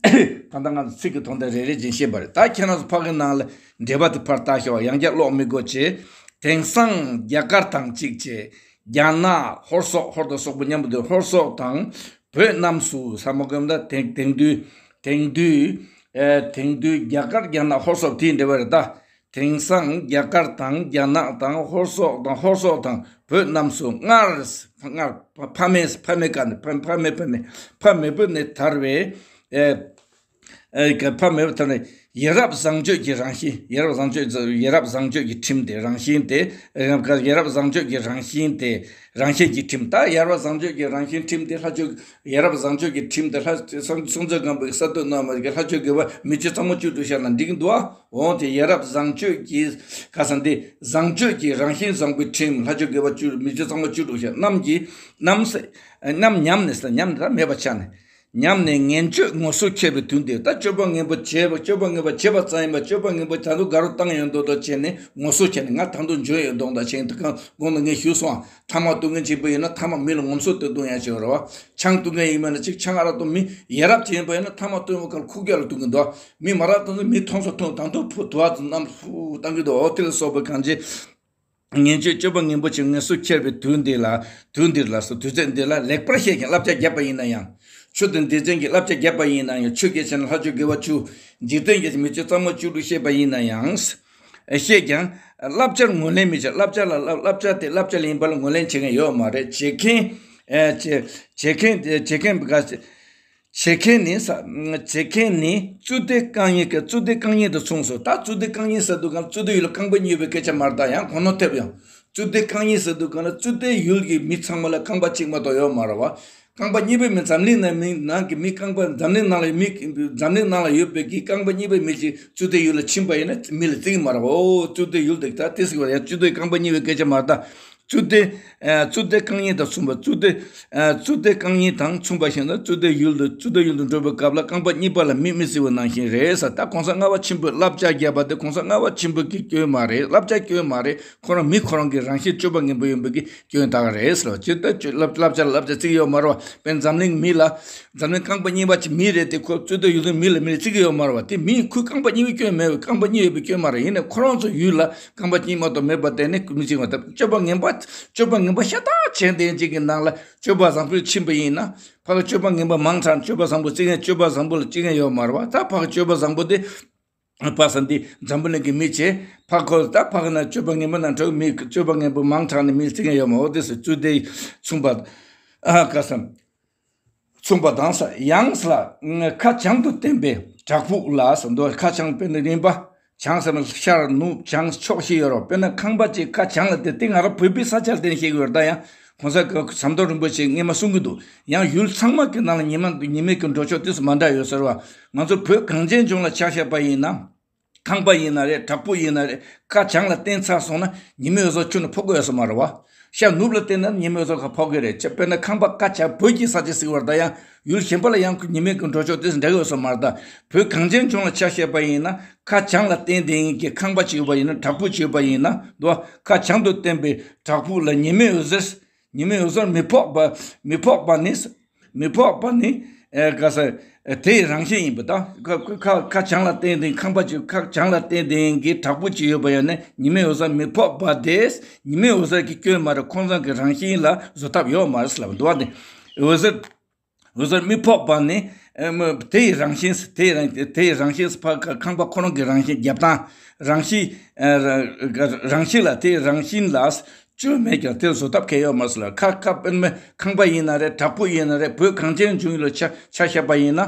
ད་ལྟ་ང་ཚོ་ཚིག་གི་དོན་དེ་རེ་རེ་བཞིན་བཤད་པ་རེད། ད་ཁྱེད་རང་ཚོ་ཕ་གི་ནང་ལ་འགྲེལ་པ་དེ་ཕར་ལྟ་ཤོག་ཡང་བསྐྱར་ཀློག་མི་དགོས་བྱས། དེང་སང་རྒྱ་གར་དང་གཅིག་བྱས། རྒྱ་ནག་ཧོར་སོག་ཧོར་དང་སོག་པོ་མཉམ་པོ་དེ་ཧོར་སོག་དང་བོད་རྣམས་སུ་ས་མ་གོམ་ད་དེང་དེང་དུས་དེང་དུས་ཨེ་དེང་དུས་རྒྱ་གར་རྒྱ་ནག་ཧོར་སོག་དེའི་འབྲེལ་བ་རེད་ད། དེང་སང་རྒྱ་གར་དང་རྒྱ་ནག་དང་ཧོར་སོག་དང་ཧོར་སོག་དང་བོད་རྣམས་སུ་སྔར་སྔར་ཕ་མེས་ཕ་མེས་ཀ་ནས་ཕ་ཕ་མེས་ཕ་མེས་ཕ་མེས་པོ་ནས་དར་བའི་ཨེ་ཨེ་ཕ་མེས་པོ་དར་བའི་ཡ་རབས་བཟང་སྤྱོད་ཀྱི་རང་བཞིན། ཡ་རབས་བཟང་སྤྱོད་ཡ་རབས་བཟང་སྤྱོད་ཀྱི་ཁྲིམས་དེ་རང་བཞིན་དེ། ཡ་རབས་བཟང་སྤྱོད་ཀྱི་རང་བཞིན་དེ་རང་བཞིན་གྱི་ཁྲིམས། ད་ཡ་རབས་བཟང་སྤྱོད་ཀྱི་རང་བཞིན་ཁྲིམས་དེ་ལྷ་ཆོས་ཡ་རབས་བཟང་སྤྱོད་ཀྱི་ཁྲིམས་དེ་ལྷ་སངས་སངས་རྒྱས་སྒམ་པོའི་གསར་གཏོད་གནང་བ་གི་ལྷ་ཆོས་དགེ་བ་མི་བྱེད་གཙང་མ་བཅུ་དྲུག་བཤད་ན་འགྲིག་གི་འདུག་ཨ། འོང་དེ་ཡ་རབས་བཟང་སྤྱོད་ཀྱི་ཁ་སང་དེ་བཟང་སྤྱོད་ཀྱི་རང་བཞིན་བཟང་པོའི་ཁྲིམས་ལྷ་ཆོས་དགེ་བ་བཅུ་མི་བྱེད་གཙང་མ་བཅུ་དྲུག་བཤད་རྣམས་ཀྱི་རྣམས་སེ་རྣམས་ཉམས་ནས་སེ་ཉམས་ནས་ད་མེད་པ་ཆགས་ནས། ཉམས་ནས་ངན་སྤྱོད་ངོ་སོ་འཁྱེར་བའི་དུས་འདིར། ད་སྤྱོད་པ་ངན་པ་བྱས་པ་སྤྱོད་པ་ངན་པ་བྱས་པ་ཙམ་ཡིན་པ་སྤྱོད་པ་ངན་པ་ད་དུང་དགའ་རབ་བཏང་ཡོད་མདོག་མདོག་བྱས་ནས་ངོ་སོ་འཁྱེར་ནས་ང་ད་དུང་འཇོན་ཡོད་མདོག་མདོག་བྱས་ནས་དུ་གང་དགོང་ལ་ངས་ཞུས་སོང་ཨ། ཐ་མག་གཏོང་མཁན་གཅིག་པུ་ཡིན་ན་ཐ་མག་མི་ལ་ངོམ་སོ་སྟེ་གཏོང་ཡ་ཅིག་ཡོད་རེད་བ། ཆང་གཏོང་མཁན་ཡིན་པ་ན་ཅིག་ཆང་ཨ་རག་གཏོང་མི་ཡ་རབས་ཅིག་ཡིན་པ་ཡིན་ན་ཐ་མག་གཏོང་བའི་སྐབས་ཁུག་རྒྱག་ལ་གཏོང་གི་འདུག་མི་མ་རག་གཏོང་ཚོ་མི་མཐོང་ས་མཐོང་དང་དུ་ཕུ་དུ་བ་ཙམ་རྣམས་ཕུ་བཏང་གི་འདུག་འོ་དེ་ལ་སོགས་པའི་གང་ཅི། ངན་སྤྱོད་སྤྱོད་པ་ངན་པོ་ཆེ་ངན་སོ་འཁྱེར་བའི་དུས་འདི་ལ་དུས་འདིར་ལ་སོ་དུས་ཚོད་འདི་ལ་ལེགས་པར་ཤེས་ཀྱང་བསླབ་བྱ་བརྒྱབ་པ་ཡིན་ན་ཡང་། ཆོས་དང་སྡེ་ཚན་གྱི་བསླབ་བྱ་བརྒྱབ་པ་ཡིན་ན་ཡང་ཆོས་སྐད་ཆ་ནི་ལྷ་ཆོས་དགེ་བ་བཅུ། འཇིག་རྟེན་གྱི་མི་ཆོས་གཙང་མ་བཅུ་དྲུག་བཤད་པ་ཡིན་ན་ཡང་། བཤད་ཀྱང་བསླབ་བྱར་ངོས་ལེན་མི་བྱ། བསླབ་བྱ་ལ་བསླབ་བསླབ་བྱ་དེ་བསླབ་བྱ་ལ་ཡིན་པ་ལ་ངོས་ལེན་བྱེད་མཁན་ཡོད་མ་རེད། བྱེད་མཁན་བྱེད་མཁན་བྱེད་མཁན་བྱེད་མཁན་ག་བྱེད་མཁན་ནི་ས་བྱེད་མཁན་ནི་རྩོད་ལྡན་རྐང་གཉིས་ཀྱི་རྩོད་ལྡན་རྐང་གཉིས་དང་མཚུངས་སོ། ད་རྩོད་ལྡན་རྐང་གཉིས་ཟེར་དུས་གང་རྩོད་ལྡན་ཡུལ་ལ་རྐང་པ་གཉིས་པའི་སྐད་ཆ་མ་རེད་ད། ཡང་གོ་ནོར་ཐེབས་ཡང་། རྩོད་ལྡན་རྐང་གཉིས་ཟེར་དུས་གང་ལ་རྩོད་ལྡན་ཡུལ་གྱི་མི་ཚང་མ་ལ་རྐང་པ་གཅིག་མ་གཏོགས་ཡོད་མ་རེད་བ། རྐང་པ་གཉིས་པའི་མི་འཛམ་གླིང་ནང་མི་ནང་གི་མི་རྐང་པ་འཛམ་གླིང་ནང་ལ་མི་འཛམ་གླིང་ནང་ལ་ཡོད་པའི་གི་རྐང་པ་གཉིས་པའི་མི་ཅིག་རྩོད་ལྡན་ཡུལ་ལ་ཕྱིན་པ་ཡིན་ན་མི་ལ་བརྩི་གི་མ་རེད། འོ་རྩོད་ལྡན་ཡུལ་དེ་ད་དེ་ཟེར་བ་ཡང་རྩོད་ལྡན་རྐང་པ་གཉིས་པའི་སྐད་ཆ་མ་རེད་ད། རྩོད་ལྡན། ཨ། རྩོད་ལྡན་རྐང་གཉིས་དང་མཚུངས་པ། རྩོད་ལྡན། ཨ། རྩོད་ལྡན་རྐང་གཉིས་དང་མཚུངས་པ་བཞིན་དུ་རྩོད་ལྡན་ཡུལ་དུ་རྩོད་ལྡན་ཡུལ་དུ་འགྲོ་བའི་སྐབས་ལ་རྐང་པ་གཉིས་པ་ལ་མི་མི་བརྩི་བ་ནང་བཞིན་རེད་ཟེར། ད་གོང་ས་ལྔ་པ་ཆེན་པོས་བསླབ་བྱ་བརྒྱབ་པ་དེ་གོང་ས་ལྔ་པ་ཆེན་པོ་གི་སྐྱོན་མ་རེད། བསླབ་བྱ་སྐྱོན་མ་རེད། ཁོ་རང་མི་ཁོ་རང་གི་རང་བཞིན་སྤྱོད་པ་ངན་པ་ཡོད་པའི་གི་སྐྱོན་དག་རེད་ཟེར་བ་ཅིག་ད་བསླབ་བསླབ་བྱ་ལ་བསླབ་བྱ་བརྩི་གི་ཡོད་མ་རེད་བ། དཔེར་ན་འཛམ་གླིང་མི་ལ། འཛམ་གླིང་རྐང་པ་གཉིས་པ་ཅིག་མི་རེད་དེ་ཁོ་རྩོད་ལྡན་ཡུལ་དུ་མི་ལ་མི་ལ་བརྩི་གི་ཡོད་མ་རེད་བ། དེ་མི་ཁོའི་རྐང་པ་གཉིས་པའི་སྐྱོན་མེད་པའི་རྐང་པ་གཉིས་ཡོད་པའི་སྐྱོན་མ་རེད། ཡིན་ནའི་ཁོ་རང་ཚོ་ཡུལ་ལ། རྐང་པ་གཉིས་མ་གཏོགས་མེད་པ་དེ་ནི་མི་གཅིག་མ་གཏོགས་སྤྱོད་པ་ངན་པ། སྤྱོད་པ་ངན་པ་ཤ་སྟག་བྱས་དེ་གཅིག་གི་ནང་ལ་སྤྱོད་པ་བཟང་པོས་ཕྱིན་པ་ཡིན་ན། ཕ་གི་སྤྱོད་པ་ངན་པ་མང་དྲགས་སྤྱོད་པ་བཟང་པོ་བརྩི་མཁན་སྤྱོད་པ་བཟང་པོ་ལ་བརྩི་མཁན་ཡོད་མ་རེད་བ། ད་ཕ་གི་སྤྱོད་པ་བཟང་པོ་དེ་པ་སངས་འདི་འཛམ་བུ་གླིང་གི་མི་བྱས་ཕ་གི་ད་ཕ་གི་ན་སྤྱོད་པ་ངན་པ་ན་འགྲོ་མི་སྤྱོད་པ་ངན་པ་མང་དྲགས་ནས་མི་བརྩི་མཁན་ཡོད་མ། འོ་དེ་སུ་བཙུད་དེ་མཚུངས་པ། ཨ་ཀ་སམ། མཚུངས་པ་དང་ས་ཡང་ལ་ཁ་བྱང་དུ་བསྟན་པའི་བྲག་ཕུག་ལ་ཟེར་འདུག་ཁ་བྱང་དཔེར་ན་རིམ་པ་བྱང་ཟེར་ན་ཤར་ནུབ་བྱང་ཕྱོགས་བཞི་ཡོད་རེད། དཔེར་ན་ཁང་པ་གཅིག་ཁ་བྱང་ལ་བསྟན་ཏེ་ང་རང་བོད་པའི་ས་ཆ་ལ་བསྟན་བཤད་ཀྱི་ཡོད་རེད། ད་ཡང་གོང་ས་སྐུ་ཟམ་གདོང་རིན་པོ་ཆེས་སྔས་མ་གསུང་གི་འདུག་ཡང་ཡུལ་ཚང་མ་གི་ནང་ལ་ཉི་མ་ཉི་མའི་གི་འགྲོ་ཕྱོགས་དེ་ཚོ་མ་འདྲ་ཡོད་ཟེར་བ། ང་ཚོ་བོད་གངས་ཅན་ལྗོངས་ལ་ཆ་བཞག་པ་ཡིན་ན། ཁང་པ་ཡིན་ན་རེད། བྲག་ཕུག་ཡིན་ན་རེད། ཁ་བྱང་ལ་བསྟན་ཚར་སོང་ན་ཉི་མའི་འོད་ཟེར་ཁྱོན་ནས་ཕོག་གི་ཡོད་ས་མ་རེད་བ། ཤར་ནུབ་ལ་བསྟན་ན་ཉི་མའི་འོད་ཟེར་ཁ་ཕོག་གི་རེད། ཅེས་དཔེར་ན་ཁང་པ་ཁ་བྱང་བོད་ཀྱི་ས་ཆ་ཟེར་བར་ད་ཡང་ཡུལ་གཞན་པ་ལ་ཡང་ཉི་མའི་གི་འགྲོ་ཕྱོགས་དེ་འདྲ་གི་ཡོད་ས་མ་རེད། ད་བོད་གངས་ཅན་ལྗོངས་ལ་ཆ་བཞག་པ་ཡིན་ན་ཁ་བྱང་ལ་བསྟན་དེ་ཡིན་གྱི་ཁང་པ་ཅིག་ཡོད་པ་ཡིན་ན་བྲག་ཕུག་ཅིག་ཡོད་པ་ཡིན་ན་འདུག་ཁ་བྱང་དུ་བསྟན་པའི་བྲག་ཕུག་ལ་ཉི་མའི་འོད་ཟེར། ཉི་མའི་འོད་ཟེར་མི་ཕོག་པ། མི་ཕོག་པ་ནི། མི་ཕོག་པ་ནི། ཨེ་ག་ས། དེའི་རང་བཞིན་ཡིན་པ་དང་། ཁ་ཁ་ཁ་བྱང་ལ་བསྟན་ཏེ་ཁང་པ་ཅིག་ཁ་བྱང་ལ་བསྟན་ཏེ་གི་བྲག་ཕུག་ཅིག་ཡོད་པ་ཡང་ནི་ཉི་མའི་འོད་ཟེར་མི་ཕོག་པ་དེས་ཉི་མའི་འོད་ཟེར་གྱི་སྐྱོན་མ་རེད། ཁོང་ཚང་གི་རང་བཞིན་ལ་བཟོ་ཐབས་ཡོད་མ་རེད་ལབ་འདུག་བ། ནི་འོད་ཟེར། འོད་ཟེར་མི་ཕོག་པ་ནི། ཨེ་མ་དེའི་རང་བཞིན། དེའི་རང་དེའི་རང་བཞིན་ཕ་ཁ་ཁང་པ་ཁོ་རང་གི་རང་བཞིན་རྒྱབ་སྟངས་རང་བཞིན། ཨེ་ར་རང་བཞིན་ལ་དེའི་རང་བཞིན་ལ། བཅོས་མེད་ཀྱང་དེ་ལ་བཟོ་ཐབས་གལ་ཡོད་མ་རེད་ཟེར་ལ། ཁ་ཁ་དཔེར་ན་ཁང་པ་ཡིན་ན་རེད། བྲག་ཕུག་ཡིན་ན་རེད། བོད་གངས་ཅན་ལྗོངས་ཡུལ་ལ་ཆ་ཆ་བཞག་པ་ཡིན་ན།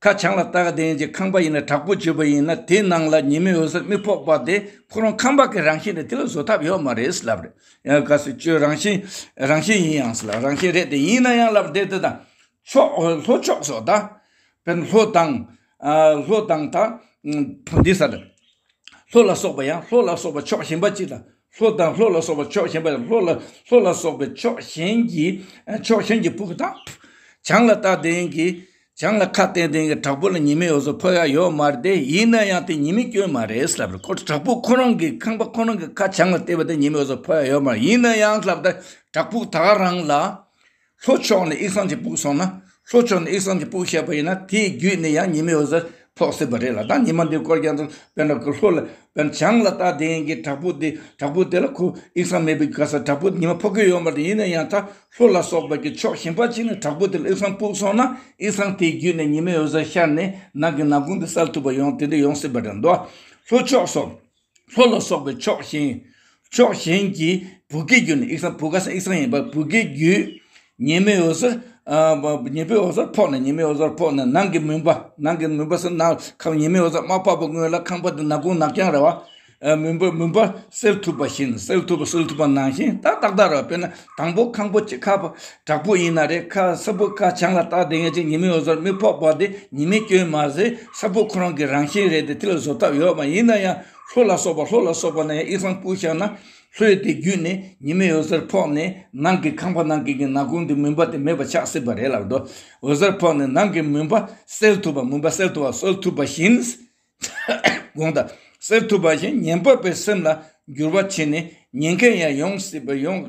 ཁ་བྱང་ལ་ལྟ་ག་དེ་ཡིན་གྱི་ཁང་པ་ཡིན་ན་བྲག་ཕུག་བརྗོད་པ་ཡིན་ན། དེའི་ནང་ལ་ཉི་མའི་འོད་ཟེར་མི་ཕོག་པ་དེ་ཁོ་རང་ཁང་པ་གི་རང་བཞིན་རེད། དེ་ལ་བཟོ་ཐབས་ཡོད་མ་རེད་ལབ་རེད། ཡང་ག་སྲིད་བཅོས་རང་བཞིན་རང་བཞིན་ཡིན་ཡང་ཟེར་ལ། རང་བཞིན་རེད་དེ། ཡིན་ན་ཡང་ལབ་བསྡད་དེ་དང་། ཕྱོགས་ལྷོ་ཕྱོགས་སོགས་དང་། དཔེར་ན་ལྷོ་དང་། ཨ་ལྷོ་དང་ད། འདི་ཟེར། ལྷོ་ལ་སོགས་པ་ཡང་ལྷོ་ལ་སོགས་པ་ཕྱོགས་གཞན་པ་གཅིག་དང་། ལྷོ་དང་ལྷོ་ལ་སོགས་པ་ཕྱོགས་གཞན་པ་ལྷོ་ལ་ལྷོ་ལ་སོགས་པའི་ཕྱོགས་གཞན་གྱི་ཕྱོགས་གཞན་གྱི་ཕུག་དང་། བྱང་ལ་ལྟ་དེ་ཡིན་གྱི། བྱང་ལ་ཁ་བསྟན་དེ་ཡིན་གྱི་བྲག་ཕུག་ལ་ཉི་མའི་འོད་ཟེར་ཕོག་ཡ་ཡོད་མ་རེད་དེ། ཡིན་ན་ཡང་དེ་ཉི་མའི་སྐྱོན་མ་རེད་ལབ་རེད། ཁོ་བྲག་ཕུག་ཁོ་རང་གི་ཁང་པ་ཁོ་རང་གི་ཁ་བྱང་ལ་བལྟས་པ་དེ་ཉི་མའི་འོད་ཟེར་ཕོག་ཡ་ཡོད་མ་རེད། ཡིན་ན་ཡང་ལབ་ད་བྲག་ཕུག་ད་ག་རང་ལ། ལྷོ་ཕྱོགས་ནས་དབྱིག་གསང་གཅིག་སྤུག་སོང་ན། ལྷོ་ཕྱོགས་ནས་དབྱིག་གསང་གཅིག་སྤུག་བཞག་པ་ཡིན་ན་དེའི་བརྒྱུད་ནས་ཡང་ཉི་མའི་འོད་ཟེར་ཕོག་སྲིད་པ་རེད་ལ། ད་ཉི་མ་འདི་སྐོར་རྒྱག་དུས་དཔེར་ན་ཁོ་ལྷོ་ལ་དཔེར་ན་བྱང་ལ་ལྟ་དེ་ཡིན་གྱི་བྲག་ཕུག་དེ་བྲག་ཕུག་དེ་ལ་ཁོ་དབྱིག་གསང་མེད་པའི་ག་ས་བྲག་ཕུག་ཉི་མ་ཕོག་གི་ཡོད་མ་རེད། ཡིན་ན་ཡང་ད་ལྷོ་ལ་སོགས་པ་གི་ཕྱོགས་གཞན་པ་ཅིག་ནས་བྲག་ཕུག་དེ་ལ་དབྱིག་གསང་སྤུག་སོང་ན་དབྱིག་གསང་དེའི་བརྒྱུད་ནས་ཉི་མའི་འོད་ཟེར་ཤར་ནས་ནང་གི་ནག་ཁུང་དེ་སེལ་ཐུབ་པ་ཡོང་། དེ་འདྲ་ཡོང་སྲིད་པ་རེད་འདུག་ལྷོ་ཕྱོགས་སོགས། ལྷོ་ལ་སོགས་པའི་ཕྱོགས་གཞན། ཕྱོགས་གཞན་གྱི་བུ་གའི་རྒྱུད་ནས་དབྱིག་གསང་། བུ་ག་ས་དབྱིག་གསང་ཡིན་པ། བུ་གའི་རྒྱུད་ཉི་མའི་འོད་ཟེར། ཨ་ཉི་མའི་འོད་ཟེར་ཕོག་ནས། ཉི་མའི་འོད་ཟེར་ཕོག་ནས་ནང་གི་མུན་པ། ནང་གི་མུན་པ་ཟེར་ན་ཁམས་ཉི་མའི་འོད་ཟེར་མ་ཕོག་པའི་སྔོན་ལ་ཁང་པ་འདི་ནག་ཁུང་ནག་རྐྱང་རེད་བ། ཨ་མུན་པ་མུན་པ་སེལ་ཐུབ་པ་བཞིན། སེལ་ཐུབ་པ་སེལ་ཐུབ་པ་ནང་བཞིན་ད་ཏག་ཏག་རེད་བ། དཔེར་ན་དང་པོ་ཁང་པ་གཅིག་ཁ་བྲག་ཕུག་ཡིན་ན་རེད། ཁ་ས་ཕུག་ཁ་བྱང་ལ་ལྟ་དེ་ངེས་ཅིག་ཉི་མའི་འོད་ཟེར་མི་ཕོག་པ་དེ་ཉི་མའི་སྐྱོན་མ་ཟད་ས་ཕུག་ཁོ་རང་གི་རང་བཞིན་རེད་དེ། དེ་ལ་བཟོ་ཐབས་ཡོད་མ། ཡིན་ན་ཡང་ལྷོ་ལ་སོགས་པ་ལྷོ་ལ་སོགས་པ་ན་ཡང་དབྱིག་གསང་སྤུག་བཞག་ན་ལྷོའི་དེ་བརྒྱུད་ནས་ཉི་མའི་འོད་ཟེར་ཕོག་ནས་ནང་གི་ཁང་པ་ནང་གི་གི་ནག་ཁུང་དེ་མུན་པ་དེ་མེད་པ་ཆགས་སྲིད་པ་རེད་ལབ་འདུག་འོད་ཟེར་ཕོག་ནས་ནང་གི་མུན་པ་སེལ་ཐུབ་པ། མུན་པ་སེལ་ཐུབ་པ་སེལ་ཐུབ་པ་བཞིན། དགོངས་དག་སེལ་ཐུབ་པ་བཞིན་ཉན་པ་པོའི་སེམས་ལ་འགྱུར་བ་ཕྱིན་ནས་ཉན་མཁན་ཡང་ཡོང་སྲིད་པ་ཡོང་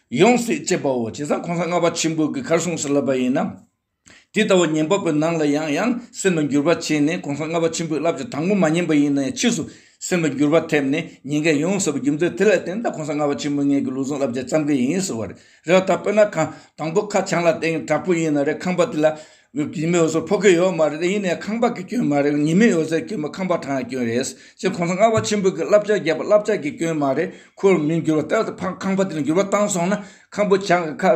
ཡོང་སྲིད་ཅེས་པའོ། བྱས་ཙང་གོང་ས་ལྔ་པ་ཆེན་པོ་གིས་ག་རེ་གསུངས་ཟེར་ལབ་པ་ཡིན་ན། དེ་ལྟ་བུ་ཉན་པ་པོའི་ནང་ལ་ཡང་ཡང་སེམས་ལ་འགྱུར་བ་ཕྱིན་ནས་གོང་ས་ལྔ་པ་ཆེན་པོའི་བསླབ་བྱ་དང་པོ་མ་ཉན་པ་ཡིན་ན་ཡང་ཕྱིས་སུ་སེམས་ལ་འགྱུར་བ་ཐེབས་ནས་ཉན་མཁན་ཡོང་སྲིད་པའི་རྒྱུ་མཚན་དེ་ལ་བརྟེན་ད་གོང་ས་ལྔ་པ་ཆེན་པོ་ངེད་ཀྱི་ལུགས་ཟུང་བསླབ་བྱ་བརྩམས་ཀྱི་ཡིན་ཟེར་བ་རེད། རེད་བ། ད་དཔེར་ན་གང་དང་པོ་ཁ་བྱང་ལ་བསྟན་བྲག་ཕུག་ཡིན་ན་རེད། ཁང་པ་དེ་ལ་ཉི་མའི་འོད་ཟེར་ཕོག་གི་ཡོད་མ་རེད། ཡིན་ནའི་ཁང་པ་གི་སྐྱོན་མ་རེད། ཉི་མའི་འོད་ཟེར་སྐྱོན་མ། ཁང་པ་གྲང་ཡ་སྐྱོན་རེད། ཅེས་གོང་ས་ལྔ་པ་ཆེན་པོ་གི་བསླབ་བྱ་བརྒྱབ་པ་བསླབ་བྱ་གི་སྐྱོན་མ་རེད། ཁོར་མི་འགྱུར་བ་ལྟར་དུ་ཕ་ཁང་པ་དེ་ལ་འགྱུར་བ་བཏང་སོང་ན་ཁང་པ་བྱང་ཁ་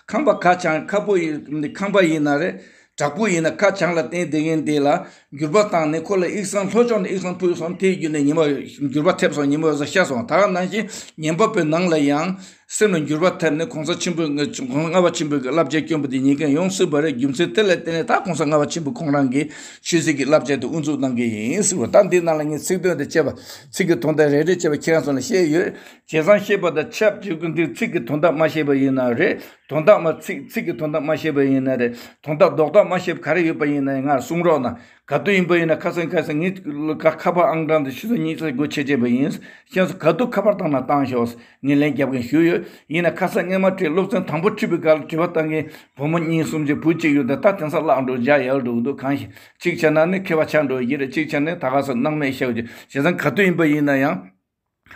ཁང་པ་ཁ་བྱང་ཁ་པོ་ཡིན་ཁང་པ་ཡིན་ན་རེད། བྲག་ཕུག་ཡིན་ན་ཁ་བྱང་ལ་བསྟན་བསྡད་མཁན་དེ་ལ་འགྱུར་བ་བཏང་ནས་ཁོ་ལ་དབྱིག་གསང་ལྷོ་ཕྱོགས་ནས་དབྱིག་གསང་ཕུག་སོང་། དེའི་བརྒྱུད་ནས་ཉི་མ་འགྱུར་བ་ཐེབས་སོང་། ཉི་མའི་འོད་ཟེར་ཤར་སོང་། ད་ག་ནང་བཞིན་ཉན་པ་པོའི་ནང་ལ་ཡང་སེམས་ལ་འགྱུར་བ་ཐེབས་ནས་གོང་ས་ཆེན་པོའི་གོང་ས་ལྔ་པ་ཆེན་པོའི་གི་བསླབ་བྱའི་སྐྱོན་པོ་དེ་ཉན་མཁན་ཡོང་སྲིད་པ་རེད། རྒྱུ་མཚན་དེ་ལ་བརྟེན་ནས་ད་གོང་ས་ལྔ་པ་ཆེན་པོ་ཁོང་རང་གིས་ཆོས་སྲིད་ཀྱི་བསླབ་བྱ་དེ་དབུ་འཛུགས་གནང་གི་ཡིན་ཟེར་བ། ད་འདི་ནང་ལ་ངས་ཚིག་དོན་དང་བཅས་པ་ཚིག་གི་དོན་དག་རེ་རེ་བྱས་པ་ཁྱེད་རང་ཚོ་ལ་བཤད་ཡོད། བྱས་ཙང་བཤད་པ་དང་ཆབས་ཅིག་གི་འདི་ཚིག་གི་དོན་དག་མ་ཤེས་པ་ཡིན་ན་རེད། དོན་དག་མ་ཚིག་ཚིག་གི་དོན་དག་མ་ཤེས་པ་ཡིན་ན་རེད། དོན་དག་རྡོག་རྡོག་མ་ཤེས་པ་ག་རེ་ཡོད་པ་ཡིན་ན་ང་གསུང་རོགས་གནང་། ག་དུས་ཡིན་པ་ཡིན་ན་ཁ་སང་ཁ་སང་ངས་ཁ་ཁ་པར་ཨང་གྲངས་དེ་ཆུ་ཚོད་གཉིས་ཙམ་སྒོ་ཕྱེ་བྱས་པ་ཡིན། ཁྱེད་ཚོ་ག་དུས་ཁ་པར་བཏང་ན་བཏང་ཤོག་ངས་ལན་རྒྱབ་མཁན་ཞུ་ཡོད། ཡིན་ན་ཁ་སང་སྔས་མ་ཁྲིད་སློབ་ཚན་དང་པོ་ཁྲིད་པའི་སྐབས་ལ་དྲི་བ་བཏང་མཁན་བུ་མོ་གཉིས་གསུམ་ཅིག་བུ་གཅིག་ཡོད། ད་ད་དེང་སང་བརླག་འགྲོ་འཇགས་ཡལ་འགྲོ་གི་འདུག་གང་ཞིག་གཅིག་བྱས་ན་ནི་མཁས་པ་ཆགས་འགྲོ་གི་རེད། གཅིག་བྱས་ན་ད་ག་སེ་སྣང་མེད་ཤོར་གི། བྱས་ཙང་ག་དུས་ཡིན་པ་ཡིན་ན་ཡང་།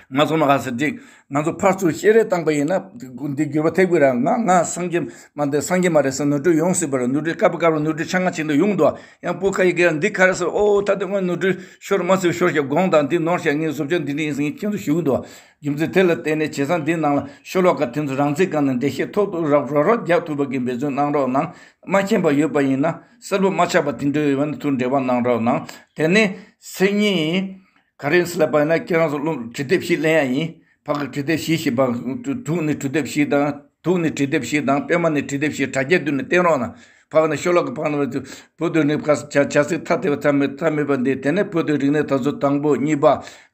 ང་ཚོ་མ་ག་ས་འགྲིག་ང་ཚོ་ཕར་ཚུར་བཤད་རེས་བཏང་པ་ཡིན་ན་འདི་འགྱུར་བ་ཐེབས་ཀྱི་རེད། ང་ང་སངས་རྒྱས་མ་འདི་སངས་རྒྱས་མ་རེད་ཟེར་ནོར་འཁྲུལ་ཡོང་སྲིད་པ་རེད། ནོར་འཁྲུལ་སྐབས་སྐབས་ལ་ནོར་འཁྲུལ་ཆ་ང་ཆེ་འདུག་ཡོང་འདུག་ཡང་སྤུ་ཁ་ཡི་གེ་ལ་འདི་ག་རེ་ཟེར། ཨོ་ད་དེ་སྔོན་ནོར་འཁྲུལ་ཤོར་མ་ཟེར་ཤོར་ཤག་དགོངས་དག་འདི་ནོར་ཤག་ངས་བཟོ་བཅོས་འདི་འདྲ་ཡིན་ཟེར་ངས་ཁྱེད་ཚོ་ཞུ་གི་འདུག་རྒྱུ་མཚན་དེ་ལ་བརྟེན་ནས་བྱས་ཙང་འདི་ནང་ལ་ཤོ་ལོ་ཀ་དེ་ཚོ་རང་ཚིག་སྒང་ནས་འགྲེལ་བཤད་ཐོག་ཏུ་རག་རོ་རོ་རྒྱག་ཐུབ་པ་གི་འབད་བརྩོན་གནང་རོགས་གནང་། མ་མཁྱེན་པ་ཡོད་པ་ཡིན་ན་གསལ་པོ་མ་ཆགས་པ་དེ་འདྲ་ཡོད་པ་ན་ཐུགས་འབྲེལ་བ་གནང་རོགས་གནང་། དེ་ནས་སང་ཉིན། ག་རེ་ཟེར་ལབ་པ་ཡིན་ན་ཁྱེད་རང་ཚོ་སློབ་བྲིས་དེབ་བཞི་ལེན་ཡ་ཡིན། ཕ་གི་བྲིས་དེབ་བཞི་ཞེས་པ། དྲུག་ནི་བྲིས་དེབ་བཞི་དང་། དྲུག་ནི་བྲིས་དེབ་བཞི་དང་པད་མ་ནི་བྲིས་དེབ་བཞི། དྲ་རྒྱ་བདུན་ནི་བསྟན་རོགས་གནང་། ཕ་གི་ནི་ཤོ་ལོ་ཀ་ཕ་གི་ནི་བོད་དུ་ནི་ཁ་བྱ་བྱ་ཚིག་ཐ་དད་པ་ཐ་མི་ཐ་མེད་པ་འདི། དེ་ནས་བོད་དུ་རིག་གནས་དར་ཚུལ་དང་པོ་གཉིས་པ།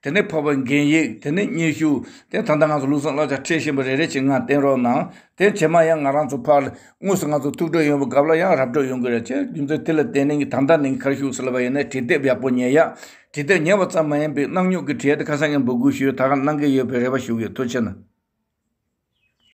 དེ་ནས་འཕགས་པའི་རྒྱན་ཡིག་དེ་ནས་སྙན་ཞུ། དེ་ད་ལྟ་ང་ཚོ་ལུགས་བཟང་བསླབ་བྱ་ཁྲིད་བཞིན་པ་རེ་རེ་བཞིན་ང་བསྟན་རོགས་གནང་། དེ་རྗེས་མ་ཡང་ང་རང་ཚོ་ཕར་དངོས་སུ་ང་ཚོ་ཐུག་འགྲོ་ཡོང་བའི་སྐབས་ལ་ཡང་རབ་འགྲོ་ཡོང་གི་རེད། ཅེས་རྒྱུ་མཚན་དེ་ལ་བརྟེན་ནས་ངས་ད་ལྟ་ནས་ག་རེ་ཞུ་ཟེར་ལབ་པ་ཡིན་ན་བྲིས་དེབ་ཡག་པོ་ཉན་ཡ། བྲིས་དེབ་ཉན་པ་ཙམ་མ་ཡིན་པའི་གནང་མྱོང་གི་བྲིས་དེབ་ཁ་སང་ངས་འབོད་སྐུལ་ཞུས་ཡོད། ད་ག་གནང་གི་ཡོད་པའི་རེ་བ་ཞུ་གི་ཡོད། ཐུགས་རྗེ་གནང་།